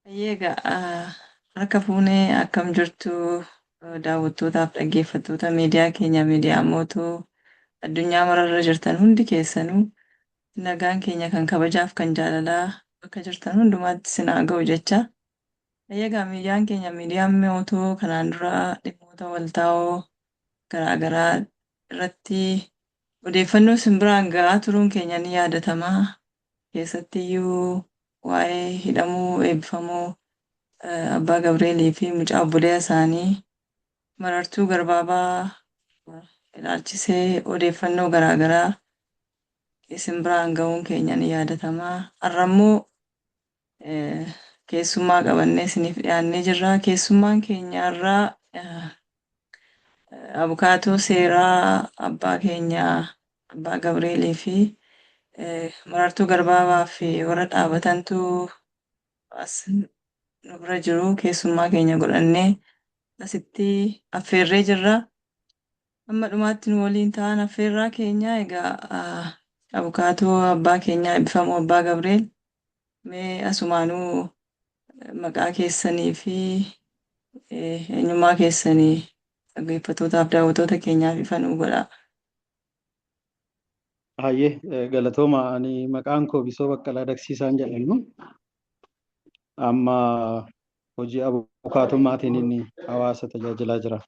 Egaa harka fuunee akkam jirtu daawwattootaaf dhaggeeffattoota miidiyaa keenya miidiyaa mootuu addunyaa mararra jirtan hundi keessanuu nagaan keenya kan kabajaaf kan jaalalaa bakka jirtan hundumaatti isin haa ga'u jecha. Egaa miidiyaan keenya miidiyaan mootuu kanaan dura dhimmoota waltaa'oo garaagaraa irratti odeeffannoo isin biraan ga'aa turuun keenya ni yaadatama. Keessattiyyuu waa'ee hidhamuu eebbifamuu Abbaa Gabreelii fi mucaa obboleessa isaanii Marartuu Garbaabaa ilaalchisee odeeffannoo garaagaraa isin biraan ga'uun keenya ni yaadatama. Har'a immoo keessummaa qabannee isiniif dhiyaannee jirra. Keessummaan keenya har'aa abukaatoo seeraa abbaa keenya Abbaa Gabreelii fi Marartuu Garbaabaa fi warra dhaabatantu as nu bira jiru keessummaa keenya godhannee asitti affeerree jirra. Hamma dhumaatti nu waliin ta'an affeerraa keenya. Egaa abukaatoo abbaa keenyaa eebbifamoo Abbaa Gabreel, mee asumaanuu maqaa keessanii fi eenyummaa keessanii dhaggeeffattootaaf daawwattoota keenyaaf ifa nuu godhaa. Hayyee, galatooma. Ani maqaan koo Bisoo Baqqalaa Daksiisaan jedhamu. Amma hojii abukaatummaatiin inni hawaasa tajaajilaa jira.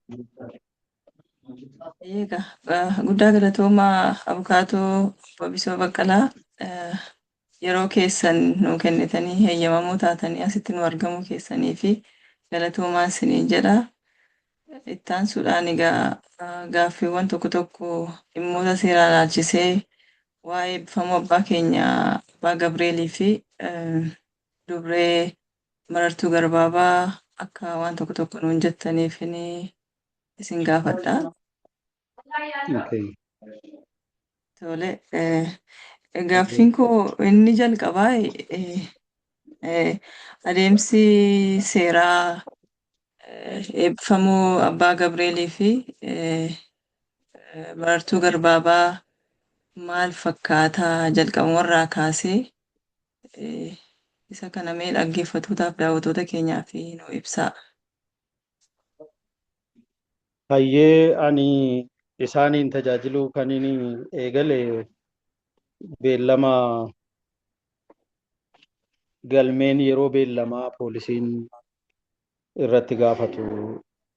Egaa guddaa galatoomaa abukaatoo obbo Bisoo Baqqalaa, yeroo keessan nuu kennitanii heeyyamamuu taatanii asitti nu argamuu keessanii fi galatoomaa isiniin jedha. Itti aansuudhaan egaa gaaffiiwwan tokko tokko dhimmoota seeraa ilaalchisee waa'ee eebbifamuu abbaa keenya Abbaa Gabreelii fi dubree Marartuu Garbaabaa akka waan tokko tokko nuun jettaniif isin gaafadha. Okay. Tole, gaaffiin koo inni jalqabaa adeemsi seeraa eebbifamuu Abbaa Gabreelii fi Marartuu Garbaabaa maal fakkaataa jalqabumarraa kaasee, isa kana mee dhaggeeffattootaaf daawwattoota keenyaaf nu ibsaa. Hayyee, ani isaaniin tajaajiluu kan inni eegale beellama galmeen yeroo beellamaa poolisiin irratti gaafatu,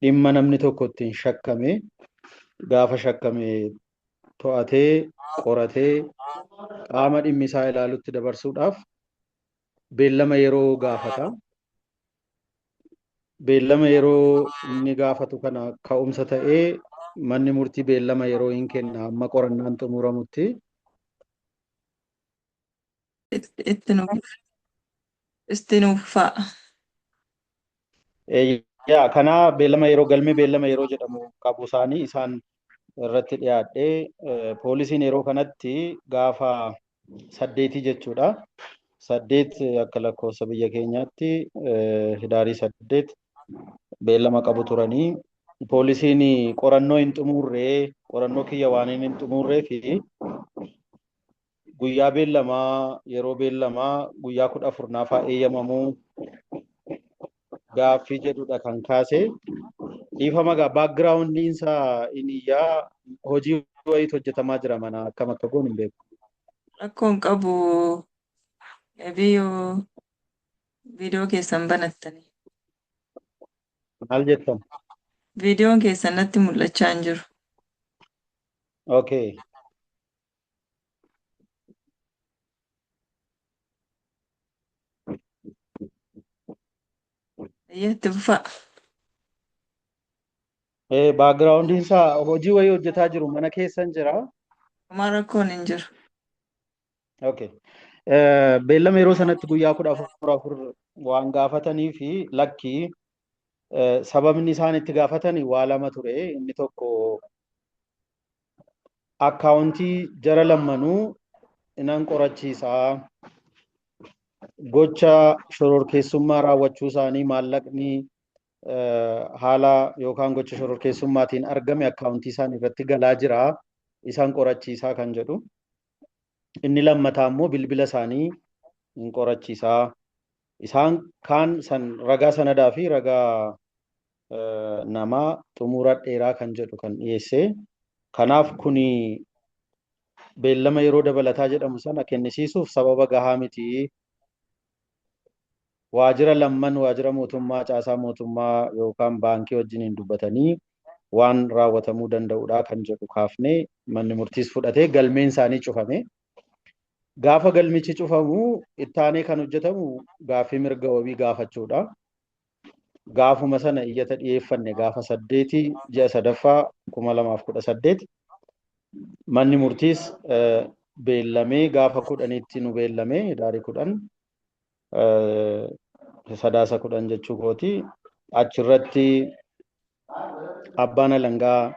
dhimma namni tokko ittiin shakkame gaafa shakkame to'atee qoratee qaama dhimmi isaa ilaalutti dabarsuudhaaf beellama yeroo gaafata. Beellama yeroo inni gaafatu kana ka'umsa ta'ee manni murtii beellama yeroo hin kenna amma qorannaan xumuramutti. Itti nuuf fufaa. Yaa, kanaa beellama yeroo galmee beellama yeroo jedhamu qabu isaanii isaan irratti dhiyaadhee, poolisiin yeroo kanatti gaafa 8 jechuudha. 8 akka lakkoofsa biyya keenyaatti Hidaarii 8 beellama qabu turanii, poolisiin qorannoo hin xumurree, qorannoo kiyya waan hin xumurree fi guyyaa beellamaa yeroo beellamaa guyyaa 14 naafaa eeyyamamuu gaaffii jedhudha kan kaase. Dhiifama gaa, backgroundiin isaa inni iyyaa, hojii wayiitu hojjetamaa jira mana, akkam akka goonu hin beeku. Rakkoon qabu, viiyoo viidiyoo keessan banattanii. Maal jettan? Viidiyoon keessan natti mul'achaa hin jiru. Okay. Itti fufaa. Backgroundiin isaa hojii wayii hojjetaa jiru, mana keessan jira. Homaa rakkoon hin jiru. Okay. Beellama yeroo sanatti guyyaa 14 afur waan gaafatanii fi lakkii, sababni isaan itti gaafatanii waa lama ture. Inni tokko akkaawuntii jara lammanuu inan qorachiisaa, gocha shororkeessummaa raawwachuu isaanii, maallaqni haala yookaan gocha shororkeessummaatiin argame akkaawuntii isaanii irratti galaa jira, isaan qorachiisaa kan jedhu. Inni lammataa immoo bilbila isaanii hin qorachiisaa. Isaan kaan san ragaa sanadaa fi ragaa namaa xumura dheeraa kan jedhu kan dhiyeesse. Kanaaf kuni beellama yeroo dabalataa jedhamu sana kennisiisuuf sababa gahaa miti. Waajjira lamman waajjira mootummaa caasaa mootummaa yookaan baankii wajjiniin dubbatanii waan raawwatamuu danda'udha kan jedhu kaafnee manni murtiis fudhatee galmeen isaanii cufame. Gaafa galmichi cufamu ittaanee kan hojjetamu gaaffii mirga wabii gaafachuudha. Gaafuma sana iyyata dhiyeeffanne gaafa 8 ji'a 3ffaa 2018 manni murtiis beellamee gaafa 10tti nu beellamee daarii 10 Sadaasa 10 jechuu kooti. Achirratti abbaan alangaa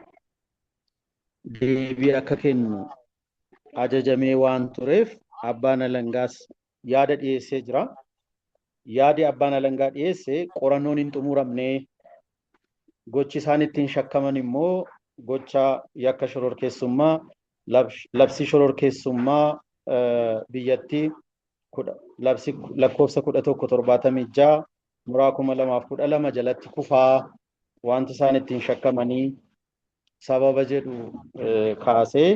deebii akka kennu ajajamee waan tureef abbaan alangaas yaada dhiyeessee jira. Yaadi abbaan alangaa dhiyeesse qorannoon hin xumuramne, gochi isaan ittiin shakkaman immoo gocha yakka shororkeessummaa labsii shororkeessummaa biyyattii labsii lakkoofsa 1176 muraa 2012 jalatti kufaa wanti isaan ittiin shakkamanii sababa jedhu kaasee,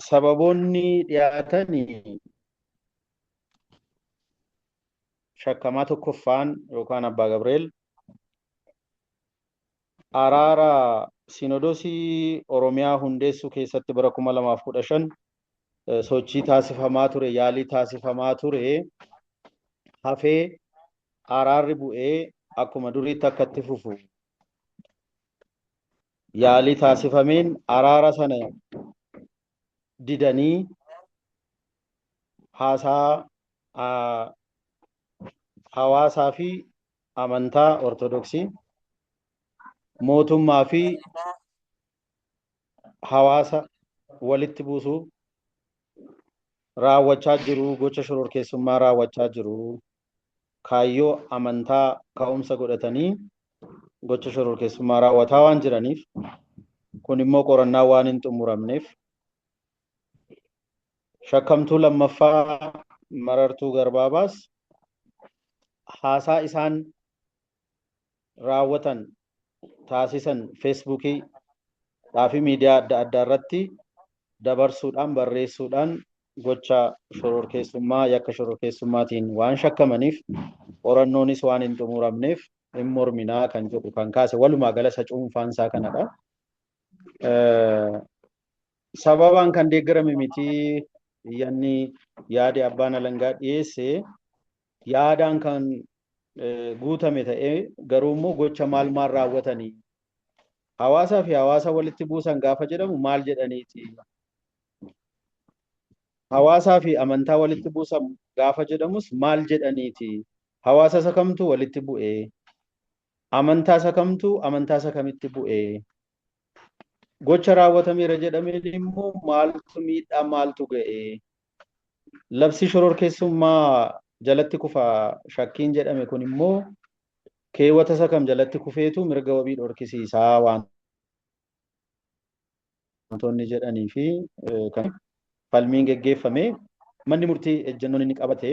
sababoonni dhiyaatanii shakkamaa tokkoffaan yookaan Abbaa Gabriel araara Sinodosii Oromiyaa hundeessuu keessatti bara 2015 sochii taasifamaa ture, yaalii taasifamaa ture hafee araarri bu'ee akkuma duriitti akka itti fufu yaalii taasifameen araara sana didanii haasaa hawaasaa fi amantaa Ortodoksii, mootummaa fi hawaasa walitti buusuu raawwachaa jiru, gocha shororkeessummaa raawwachaa jiru, kaayyoo amantaa ka'umsa godhatanii gocha shororkeessummaa raawwataa waan jiraniif, kun immoo qorannaa waan hin xumuramneef. Shakkamtuu lammaffaa Marartuu Garbaabaas haasaa isaan raawwatan taasisan Feesbuukii fi miidiyaa adda addaa irratti dabarsuudhaan barreessuudhaan gocha shororkeessummaa yakka shororkeessummaatiin waan shakkamaniif qorannoonis waan hin xumuramneef hin morminaa kan jedhu kan kaase, walumaa gala isa cuunfaan isaa kanadha. Sababaan kan deeggarame miti, iyyanni yaadi abbaan alangaa dhiyeesse yaadaan kan guutame ta'ee garuu immoo gocha maal maal raawwatanii, hawaasaa fi hawaasa walitti buusan gaafa jedhamu maal jedhaniiti, hawaasaa fi amantaa walitti buusan gaafa jedhamus maal jedhaniiti, hawaasa isa kamtu walitti bu'ee, amantaa isa kamtu amantaa isa kamitti bu'ee, gocha raawwatameera jedhameen immoo maaltu miidhaa maaltu ga'e, labsii shororkeessummaa jalatti kufa shakkiin jedhame kun immoo keewwata isa kam jalatti kufeetu mirga wabii dhorkisiisaa wantoonni jedhanii fi kan falmiin geggeeffame, manni murtii ejjennoon inni qabate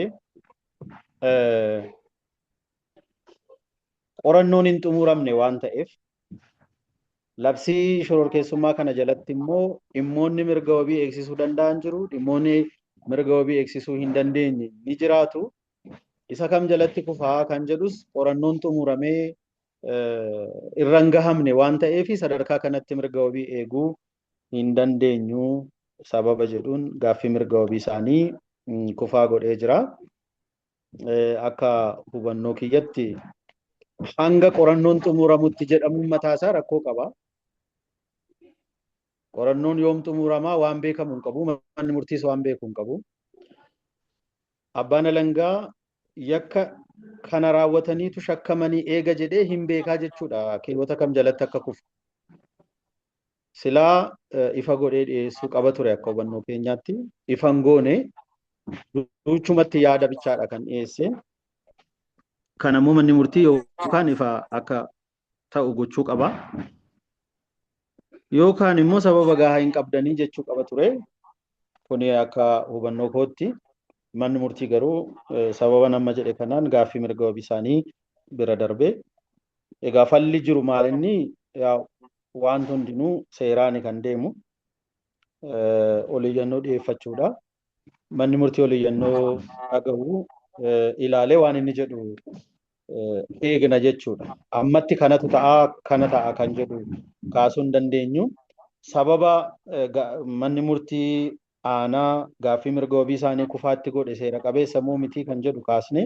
qorannoon hin xumuramne waan ta'eef, labsii shororkeessummaa kana jalatti immoo dhimmoonni mirga wabii eegsisuu danda'an jiru, dhimmoonni mirga wabii eegsisuu hin dandeenye ni jiraatu. Isa kam jalatti kufaa kan jedhus qorannoon xumuramee irra hin gahamne waan ta'eef sadarkaa kanatti mirga wabii eeguu hin dandeenyu sababa jedhuun gaaffii mirga wabii isaanii kufaa godhee jira. Akka hubannoo kiyyatti hanga qorannoon xumuramutti jedhamuun mataasaa rakkoo qaba. Qorannoon yoom xumuramaa waan beekamu hin qabu. Manni murtiis waan beeku hin qabu. Abbaan alangaa yakka kana raawwataniitu shakkamanii eega jedhee hin beekaa jechuudha. Keewwata kam jalatti akka kufu. Silaa ifa godhee dhiyeessuu qaba ture akka hubannoo keenyaatti. Ifa hin goone, duuchumatti yaada bichaadha kan dhiyeesse. Kanammoo manni murtii yookaan ifa akka ta'u gochuu qaba. Yookaan immoo sababa gahaa hin qabdanii jechuu qaba ture. Kuni akka hubannoo kootti. Manni murtii garuu sababa nama jedhe kanaan gaaffii mirga wabii isaanii bira darbe. Egaa falli jiru maal inni wanti hundinuu seeraani kan deemu oliyyannoo dhiyeeffachuudha. Manni murtii oliyyannoo dhagahu ilaalee waan inni jedhu eegna jechuudha. Ammatti kanatu ta'a kana ta'a kan jedhu kaasuu hin dandeenyu. Sababa manni murtii aanaa gaaffii mirga wabii isaanii kufaatti godhe seera qabeessa moo mitii kan jedhu kaasne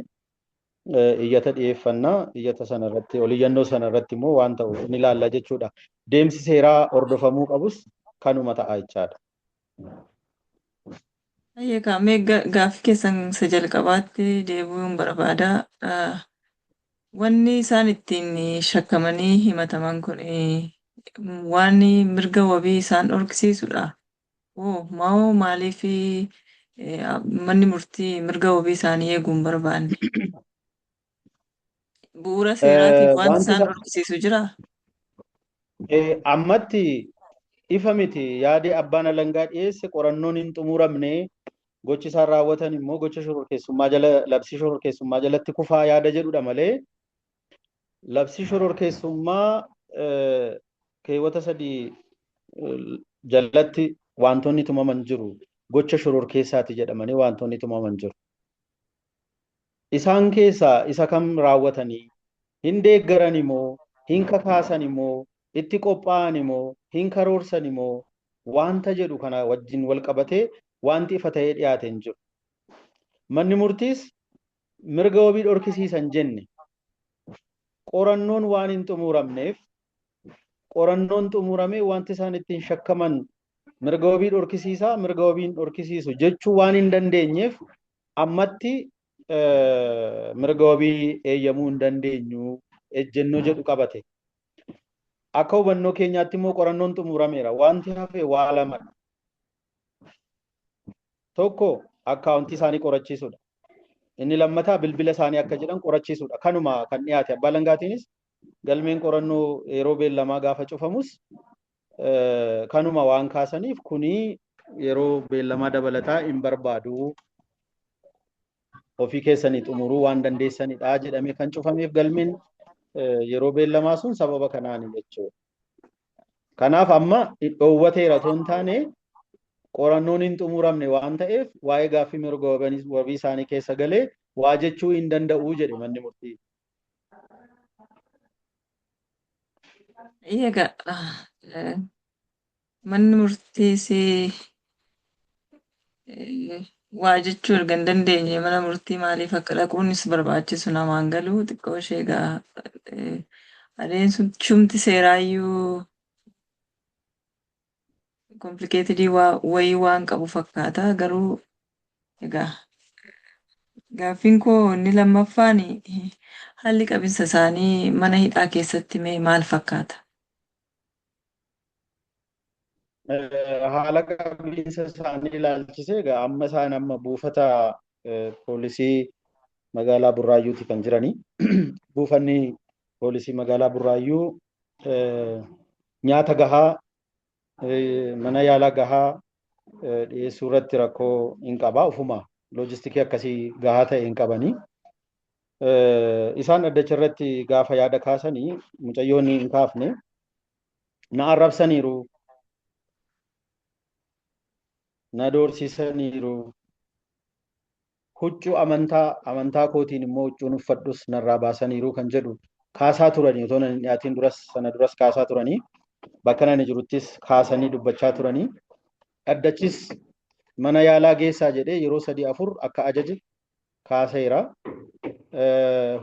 iyyata dhiyeeffannaa iyyata sanarratti oliyyannoo sanarratti immoo waan ta'u ni ilaalla jechuudha. Deemsi seeraa hordofamuu qabus kanuma ta'a jechaadha. Egaa mee gaaffii keessan isa jalqabaatti deebi'uun barbaada. Wanni isaan ittiin shakkamanii himataman kun waan mirga wabii isaan dhorkisiisudha. Hoo moo maaliif manni murtii mirga wabii isaanii eeguu hin barbaanne? Bu'uura seeraatiin wanti isaan dhorkisiisu jiraa? Ammatti ifa miti yaadi abbaan alangaa dhiyeesse qorannoon hin xumuramne gochi isaan raawwatan immoo gocha shororkeessummaa jala labsii shororkeessummaa jalatti kufaa yaada jedhudha malee labsii shororkeessummaa keewwata 3 jalatti wantoonni tumaman jiru. Gocha shororkeessaati jedhamanii wantoonni tumaman jiru. Isaan keessaa isa kam raawwatanii hin deeggaran immoo hin kakaasan immoo itti qophaa'an immoo hin karoorsan immoo wanta jedhu kana wajjin wal qabatee wanti ifa ta'ee dhiyaate hin jiru. Manni murtiis mirga wabii dhorkisiisan jenne qorannoon waan hin xumuramneef qorannoon xumuramee wanti isaan ittiin shakkaman mirga wabii dhorkisiisaa mirga wabii hin dhorkisiisu jechuu waan hin dandeenyeef ammatti mirga wabii eeyyamuu hin dandeenyu ejjennoo jedhu qabate. Akka hubannoo keenyaatti immoo qorannoon xumurameera. Wanti hafe waa lamadha. Tokko akkaawuntii isaanii qorachiisuudha. Inni lammataa bilbila isaanii akka jedhan qorachiisuudha. Kanuma kan dhiyaate abbaa alangaatiinis galmeen qorannoo yeroo beellamaa gaafa cufamus kanuma waan kaasaniif kuni yeroo beellamaa dabalataa hin barbaadu. Ofii keessanii xumuruu waan dandeessanidha jedhamee kan cufameef galmeen yeroo beellamaa sun sababa kanaani jechuudha. Kanaaf amma dhoowwateera otoo hin taane qorannoon hin xumuramne waan ta'eef waa'ee gaaffii mirga wabii isaanii keessa galee waa jechuu hin danda'u jedhe manni murtii. Egaa manni murtiis waa jechuu erga hin dandeenye mana murtii maaliif akka dhaquunis barbaachisu namaan galu xiqqoo ishee egaa adeemsumti seeraayyuu complicated wayii waan qabu fakkaata garuu egaa gaaffiin koo inni lammaffaan haalli qabinsa isaanii mana hidhaa keessatti mee maal fakkaata? Haala qabiinsa isaanii ilaalchisee egaa amma isaan amma buufata poolisii magaalaa Burraayyuuti kan jiranii. Buufanni poolisii magaalaa Burraayyuu nyaata gahaa mana yaalaa gahaa dhiyeessuu irratti rakkoo hin qaba. Ofuma loojistikii akkasii gahaa ta'e hin qabanii. Isaan dhaddacha irratti gaafa yaada kaasanii mucayyoon hin kaafne na arrabsaniiru, na doorsisaniiru, huccuu amantaa kootiin immoo huccuun uffadhus narraa baasaniiru kan jedhu kaasaa turanii otoo hin dhiyaatiin duras sana duras kaasaa turanii bakka nani jiruttis kaasanii dubbachaa turanii dhaddachis mana yaalaa geessaa jedhee yeroo 3-4 akka ajaje kaaseera.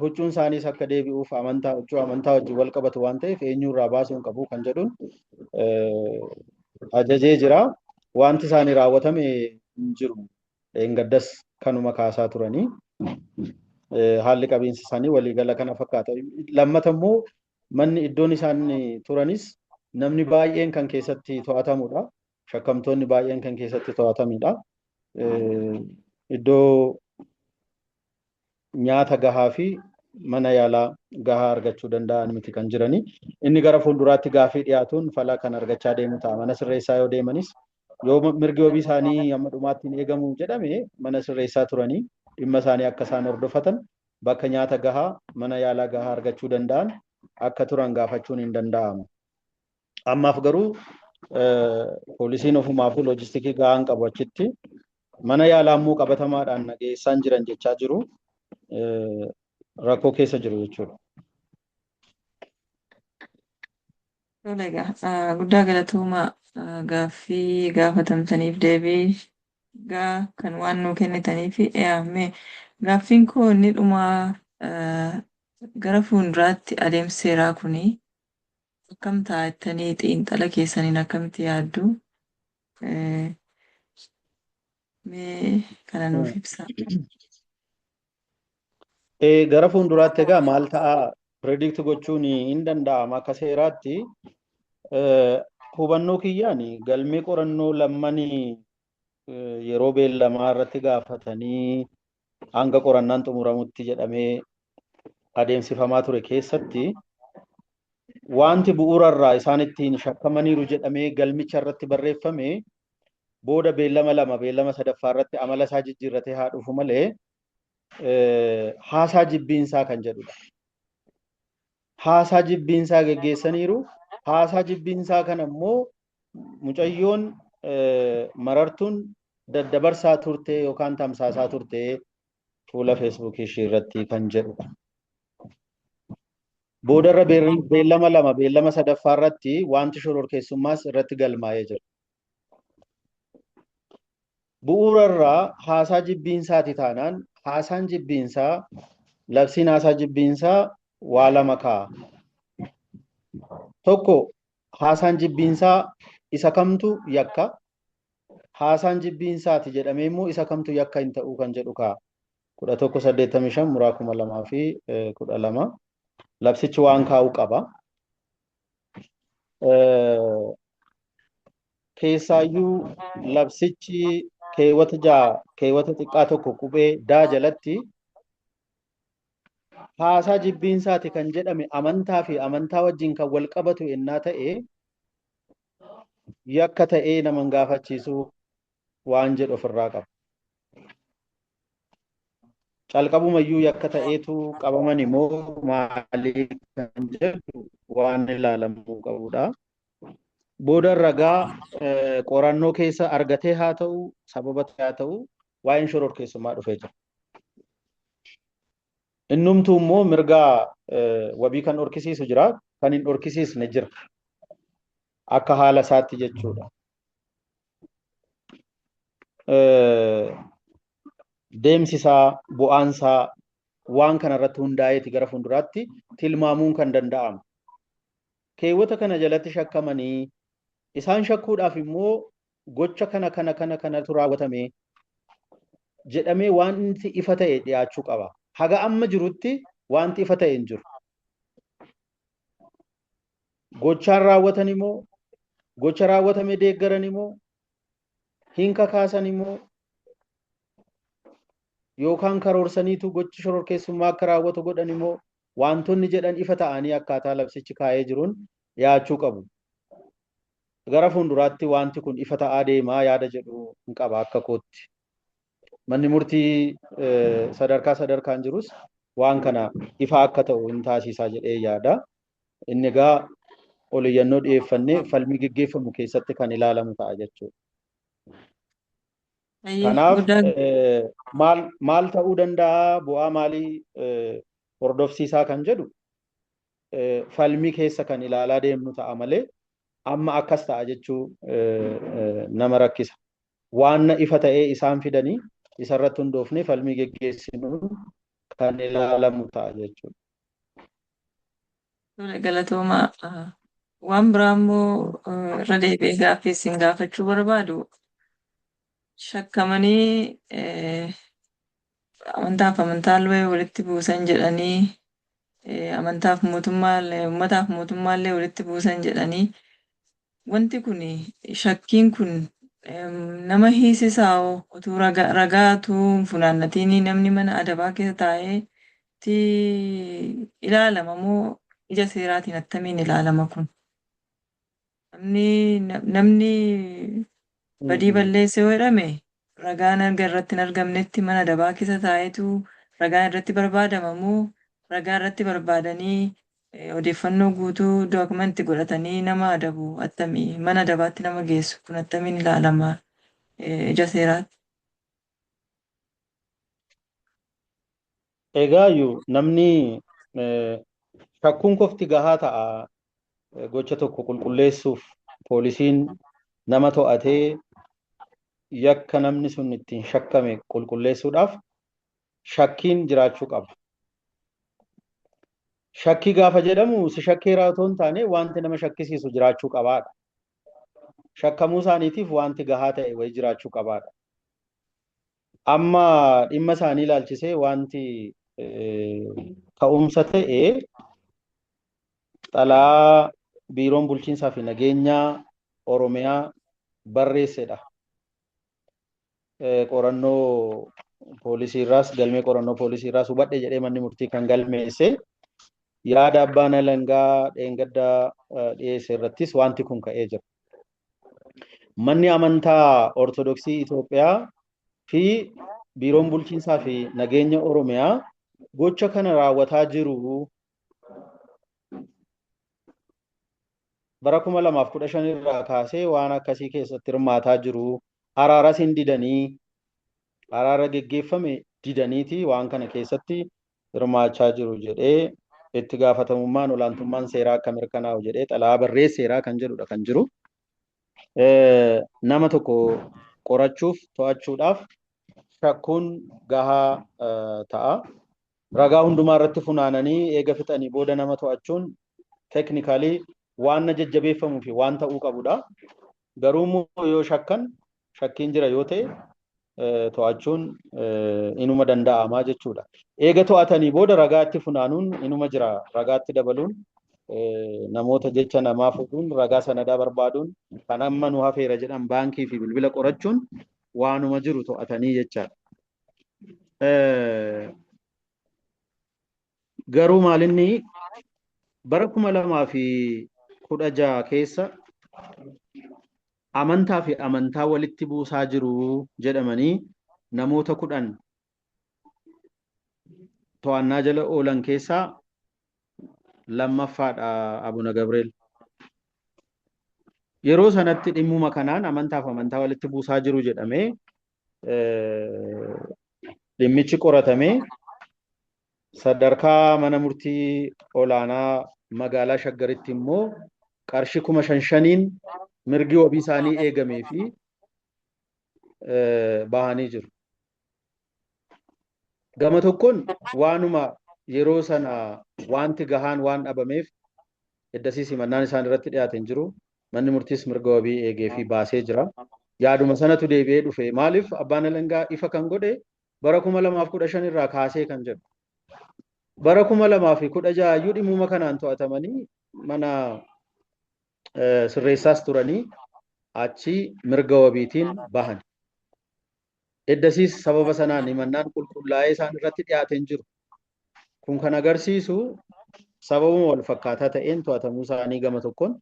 Huccuun isaaniis akka deebi'uuf amantaa huccuu amantaa wajjin wal qabatu waan ta'eef eenyurraa baasuu hin qabu kan jedhuun ajajee jira. Wanti isaanii raawwatame hin jiru. Dheengaddas kanuma kaasaa turanii. Haalli qabiinsa isaanii waliigala kana fakkaata. Lammata immoo manni iddoon isaan turanis namni baay'een kan keessatti to'atamudha. Shakkamtoonni baay'een kan keessatti to'atamidha. Iddoo nyaata gahaa fi mana yaalaa gahaa argachuu danda'an miti kan jiranii. Inni gara fuulduraatti gaaffii dhiyaatuun fala kan argachaa deemu ta'a. Mana sirreessaa yoo deemanis Yoo mirgi wabii isaanii amma dhumaatti hin eegamu jedhame, mana sirreessaa turanii dhimma isaanii akka isaan hordofatan, bakka nyaata gahaa, mana yaalaa gahaa argachuu danda'an akka turan gaafachuun hin danda'amu. Ammaaf garuu poolisiin ofumaafuu loojistikii gahaa hin qabu achitti. Mana yaalaa immoo qabatamaadhaan nageessaan jiran jechaa jiru. Rakkoo keessa jiru jechuudha. Tole egaa, guddaa galatoomaa, gaaffii gaafatamtaniif deebii gaa kan waan nuu kennitaniif. Mee gaaffiin koo inni dhumaa, gara fuulduraatti adeemsi seeraa kuni akkam ta'a jettanii xiinxala keessaniin akkamitti yaaddu? Mee kana nuuf ibsaa. Gara fuulduraatti egaa maal ta'a predict gochuun hin danda'ama akka seeraatti. Hubannoo kiyyaan galmee qorannoo lammanii yeroo beellamaa irratti gaafatanii hanga qorannaan xumuramutti jedhamee adeemsifamaa ture keessatti, wanti bu'uurarraa isaan ittiin shakkamaniiru jedhamee galmicha irratti barreeffame booda beellama lama, beellama sadaffaa irratti amala isaa jijjiirratee haa dhufu malee, haasaa jibbiinsaa kan jedhudha. Haasaa jibbiinsaa geggeessaniiru. Haasaa jibbiinsaa kana immoo mucayyoon Marartuun daddabarsaa turte yookaan tamsaasaa turte fuula Feesbuukii ishii irratti kan jedhudha. Boodarra beellama lama, beellama sadaffaa irratti wanti shororkeessummaas irratti galmaa'ee jira. Bu'uurarraa haasaa jibbiinsaati taanaan, haasaan jibbiinsaa, labsiin haasaa jibbiinsaa waa lama kaa'a. Tokko, haasaan jibbiinsaa isa kamtu yakka, haasaan jibbiinsaati jedhamee immoo isa kamtu yakka hin ta'uu kan jedhu kaa'a. 1185/2012 labsichi waan kaa'uu qaba. Keessaayyuu labsichi keewwata 6 keewwata xiqqaa 1 qubee daa jalatti haasaa jibbiinsaati kan jedhame amantaa fi amantaa wajjin kan wal qabatu ennaa ta'e yakka ta'ee nama hin gaafachiisu waan jedhu ofirraa qaba. Calqabumayyuu yakka ta'eetu qabaman immoo maalii kan jedhu waan ilaalamuu qabudha. Booda ragaa qorannoo keessa argatee haa ta'u, sababa haa ta'u, waa'een shororkeessummaa dhufee jira. Innumtuu immoo mirga wabii kan dhorkisiisu jira, kan hin dhorkisiisne jira. Akka haala isaatti jechuudha. Deemsi isaa, bu'aan isaa waan kana irratti hundaa'eeti gara fuulduraatti tilmaamuun kan danda'amu. Keewwata kana jalatti shakkamanii isaan shakkuudhaaf immoo gocha kana kana kana kanatu raawwatame jedhamee wanti ifa ta'e dhiyaachuu qaba. Haga amma jirutti wanti ifa ta'e hin jiru. Gochaan raawwatan immoo, gocha raawwatame deeggaran immoo, hin kakaasan immoo, yookaan karoorsaniitu gochi shororkeessummaa akka raawwatu godhan immoo, wantoonni jedhan ifa ta'anii akkaataa labsichi kaa'ee jiruun dhiyaachuu qabu. Gara fuulduraatti wanti kun ifa ta'aa deemaa yaada jedhu hin qaba akka kootti. Manni murtii sadarkaa sadarkaan jirus waan kana ifa akka ta'u hin taasisaa jedhee yaada. Inni egaa oliyyannoo dhiyeeffannee falmii geggeeffamu keessatti kan ilaalamu ta'a jechuudha. Kanaaf maal maal ta'uu danda'a, bu'aa maalii hordofsiisaa kan jedhu falmii keessa kan ilaalaa deemnu ta'a malee, amma akkas ta'a jechuu nama rakkisa. Waan ifa ta'ee isaan fidanii isarratti hundoofnee falmii geggeessinuun kan ilaalamu ta'a jechuudha. Galatoomaa. Waan biraa immoo irra deebi'ee gaaffii isin gaafachuu barbaadu, shakkamanii amantaaf amantaallee walitti buusan jedhanii, amantaaf mootummaallee, uummataaf mootummaallee walitti buusan jedhanii, wanti kun, shakkiin kun nama hiisisaa utuu ragaatu funaannatiin namni mana adabaa keessa taa'ee ilaalama moo ija seeraatiin attamiin ilaalama kun? Namni Badii balleesse yoo jedhame ragaan erga irratti hin argamnetti mana adabaa keessa taa'eetu ragaan irratti barbaadama moo ragaa irratti barbaadanii odeeffannoo guutuu dookumanti godhatanii nama adabu attamii mana adabaatti nama geessu kun attamiin ilaalama ija seeraatti? Egaayyuu namni shakkuun kofti gahaa ta'a gocha tokko qulqulleessuuf poolisiin nama to'atee yakka namni sun ittiin shakkame qulqulleessuudhaaf shakkiin jiraachuu qaba. Shakkii gaafa jedhamu si shakkeeraa otoo hin taane wanti nama shakkisiisu jiraachuu qabaadha. Shakkamuu isaaniitiif wanti gahaa ta'e wayii jiraachuu qabaadha. Amma dhimma isaanii ilaalchisee wanti ka'umsa ta'e xalaa Biiroon Bulchiinsaa fi Nageenyaa Oromiyaa barreessedha. Qorannoo poolisii irraas galmee qorannoo poolisii irraas hubadhe jedhee manni murtii kan galmeesse yaada abbaan alangaa dheengaddaa dhiyeesse irrattis wanti kun ka'ee jira. Manni amantaa Ortodoksii Itoophiyaa fi Biiroon Bulchiinsaa fi Nageenya Oromiyaa gocha kana raawwataa jiru. Bara 2015 irraa kaasee waan akkasii keessatti hirmaataa jiru. Araaras hin didanii araara geggeeffame didaniiti waan kana keessatti hirmaachaa jiru jedhee itti gaafatamummaan olaantummaan seeraa akka mirkanaa'u jedhee xalaa barreesseeraa kan jedhudha kan jiru. Nama tokko qorachuuf to'achuudhaaf shakkuun gahaa ta'a. Ragaa hundumaa irratti funaananii eega fixanii booda nama to'achuun teeknikaalii waan na jajjabeeffamuu fi waan ta'uu qabudha. Garuu immoo yoo shakkan shakkiin jira yoo ta'e to'achuun inuma danda'amaa jechuudha. Eega to'atanii booda ragaatti funaanuun inuma jira. Ragaatti dabaluun namoota jecha namaa fuudhuun ragaa sanadaa barbaaduun kan amma nu hafeera jedhan baankii fi bilbila qorachuun waanuma jiru to'atanii jechaadha. Garuu maalinni bara 2016 keessa amantaa fi amantaa walitti buusaa jiru jedhamanii namoota 10 to'annaa jala oolan keessaa lammaffaadha Abuna Gabriel. Yeroo sanatti dhimmuma kanaan amantaa fi amantaa walitti buusaa jiru jedhamee dhimmichi qoratamee sadarkaa mana murtii olaanaa magaalaa Shaggaritti immoo qarshii 5,500n mirgi wabii isaanii eegamee fi bahanii jiru. Gama tokkoon waanuma yeroo sana wanti gahaan waan dhabameef eddasiis himannaan isaan irratti dhiyaate hin jiru. Manni murtiis mirga wabii eegee fi baasee jira. Yaaduma sanatu deebi'ee dhufe. Maaliif abbaan alangaa ifa kan godhe bara 2015 irraa kaasee kan jedhu. Bara 2016 iyyuu dhimmuma kanaan to'atamanii mana sirreessaas turanii achi mirga wabiitiin bahan. Eddasiis sababa sanaan himannaan qulqullaa'ee isaan irratti dhiyaate hin jiru. Kun kan agarsiisu sababuma wal fakkaataa ta'een to'atamuu isaanii gama tokkoon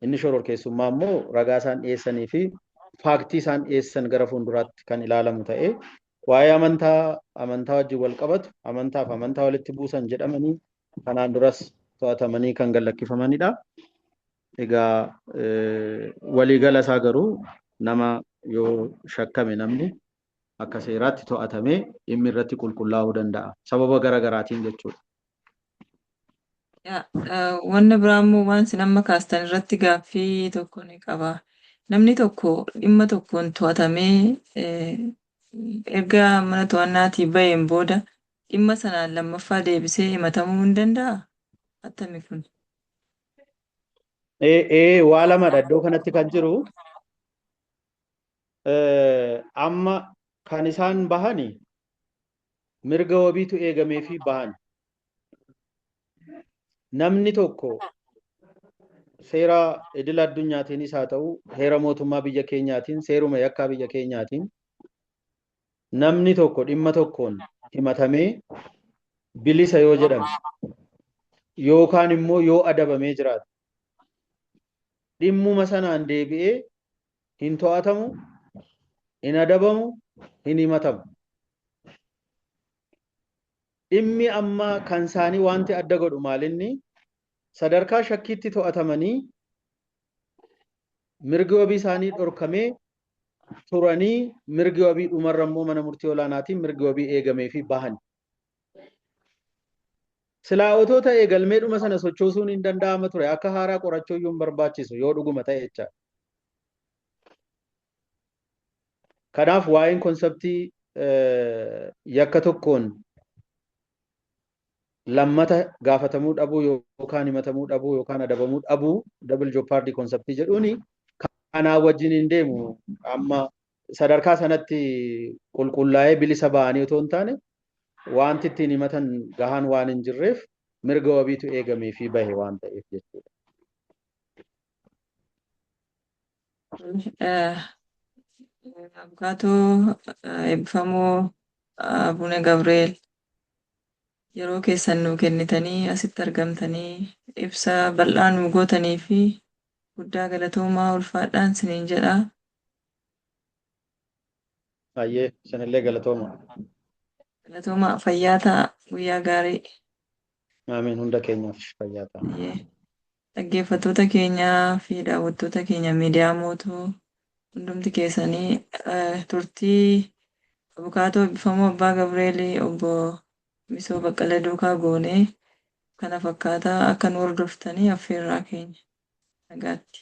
inni shororkeessummaa immoo ragaa isaan dhiyeessanii fi faaktii isaan dhiyeessan gara fuulduraatti kan ilaalamu ta'ee waa'ee amantaa amantaa wajjin wal qabatu amantaaf amantaa walitti buusan jedhamanii kanaan duras to'atamanii kan gallakkifamanidha. Egaa waliigala isaa garuu nama yoo shakkame namni akka seeraatti to'atamee dhimmi irratti qulqullaa'uu danda'a. Sababa gara garaatiin jechuudha. Wanna biraa immoo waan isin amma kaastan irratti gaaffii tokko ni qaba. Namni tokko dhimma tokkoon to'atamee erga mana to'annaatii baheen booda dhimma sanaan lammaffaa deebisee himatamuu hin danda'aa? Attami kun? Waa lamadha iddoo kanatti kan jiru. Amma kan isaan bahani mirga wabiitu eegamee fi bahan. Namni tokko seera idil addunyaatiinis haa ta'u heera mootummaa biyya keenyaatiin seeruma yakkaa biyya keenyaatiin namni tokko dhimma tokkoon himatamee bilisa yoo jedhame yookaan immoo yoo adabamee jiraate dhimmuma sanaan deebi'ee hin to'atamu, Hin adabamu, hin himatamu. Dhimmi amma kan isaanii wanti adda godhu maalinni sadarkaa shakkiitti to'atamanii mirgi wabii isaanii dhorkamee turanii, mirgi wabii dhumarra immoo mana murtii olaanaatiin mirgi wabii eegamee fi bahan. Silaa otoo ta'e galmeedhuma sana sochoosuun hin danda'ama ture, akka haaraa qorachuu iyyuu hin barbaachisu yoo dhuguma ta'e jecha. Kanaaf waa'een konseptii yakka tokkoon lammata gaafatamuu dhabuu yookaan himatamuu dhabuu yookaan adabamuu dhabuu, double jeopardy konseptii jedhuuni, kanaa wajjin hin deemu. Amma sadarkaa sanatti qulqullaa'ee bilisa ba'anii otoo hin taane, wanti ittiin himatan gahaan waan hin jirreef mirga wabiitu eegamee fi bahe waan ta'eef jechuudha. Abukaatoo eebbifamoo Abuna Gabriel, yeroo keessan nuu kennitanii asitti argamtanii ibsa bal'aa nuu gootanii fi guddaa galatoomaa, ulfaadhaan siniin jedha. Baay'ee isinillee galatooma. Galatoomaa, fayyaa ta'a, guyyaa gaarii. Amiin, hunda keenyaaf fayyaa ta'a. Baay'ee. Dhaggeeffattoota keenyaa fi daawwattoota keenya miidiyaa mootuu hundumti keessanii, turtii abukaatoo eebbifamoo Abbaa Gabreelii obbo Misoo Baqqalee duukaa goonee kana fakkaataa akka nu hordoftanii affeerraa keenya. Nagaatti.